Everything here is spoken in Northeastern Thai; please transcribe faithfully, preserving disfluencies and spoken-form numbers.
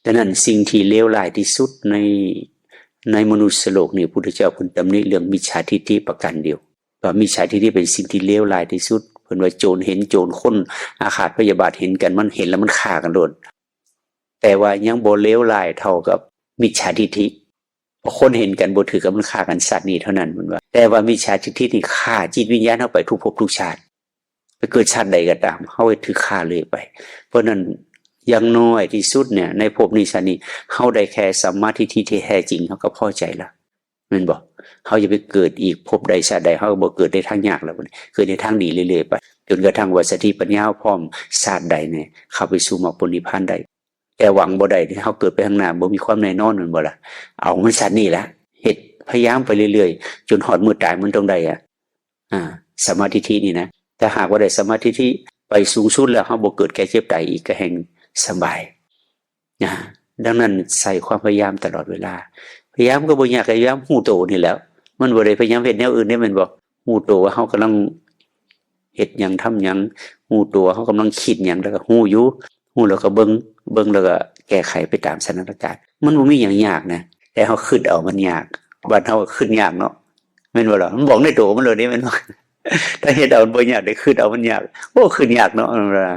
ดังนั้นสิ่งที่เลวร้ายที่สุดในในมนุษย์โลกนี่ พุทธเจ้าเพิ่นตำหนิเรื่องมิจฉาทิฏฐิประการเดียว ว่ามิจฉาทิฏฐิเป็นสิ่งที่เลวร้ายที่สุด เพิ่นว่าโจรเห็นโจร คนอาฆาตพยาบาทเห็นกัน มันเห็นแล้วมันฆ่ากันโลด แต่ว่ายังบ่เลวร้ายเท่ากับมิจฉาทิฏฐิ เพราะคนเห็นกันบ่ถือกัน มันฆ่ากันชาตินี้เท่านั้น มันว่า แต่ว่ามิจฉาทิฏฐินี่ฆ่าจิตวิญญาณเฮาไปทุกภพทุกชาติ ไปเกิดชาติใดก็ตาม เฮาถือฆ่าเลยไป เพราะนั้นอย่างน้อยที่สุดเนี่ย ในภพนี้ชาตินี้ เฮาได้แค่สัมมาทิฏฐิที่แท้จริง เฮาก็พอใจแล้ว แม่นบ่ เฮาอย่าไปเกิดอีกภพใดชาติใด เฮาก็บ่เกิดในทางยากแล้ว เกิดในทางดีเรื่อยๆไป จนกระทั่งว่าสติปัญญาเฮาพร้อม ชาติใดเนี่ย เข้าไปสู่มรรคผลนิพพานได้ แต่หวังบ่ได้เด้ เฮาเกิดไปข้างหน้าบ่มีความแน่นอน แม่นบ่ล่ะ เอามันชาตินี้ละ เฮ็ดพยายามไปเรื่อยๆ จนฮอดมื้อตายมันต้องได้อะ อ่า สัมมาทิฏฐินี่นะ ถ้าหากว่าได้สัมมาทิฏฐิไปสูงสุดแล้ว เฮาบ่เกิดแก่เจ็บตายอีก ก็แฮ่งสบายนะ ดังนั้นใส่ความพยายามตลอดเวลา พยายามก็บ่ยาก พยายามฮู้โตนี่แหละ มันบ่ได้พยายามเฮ็ดแนวอื่นเด้ แม่นบ่ ฮู้โตว่าเฮากำลังเฮ็ดหยังทำหยัง ฮู้โตว่าเฮากำลังคิดหยัง แล้วก็ฮู้อยู่ ฮู้แล้วก็เบิ่ง เบิ่งแล้วก็แก้ไขไปตามสถานการณ์ มันบ่มีหยังยากนะ แต่เฮาคิดเอามันยาก บ้านเฮาก็คิดยากเนาะ แม่นบ่ล่ะ มันบอกในโตมันเลยเด้ แม่นบ่ ถ้าเฮ็ดเอามันบ่ยาก แต่คิดเอามันยาก โอ้ คิดยากเนาะ มันว่า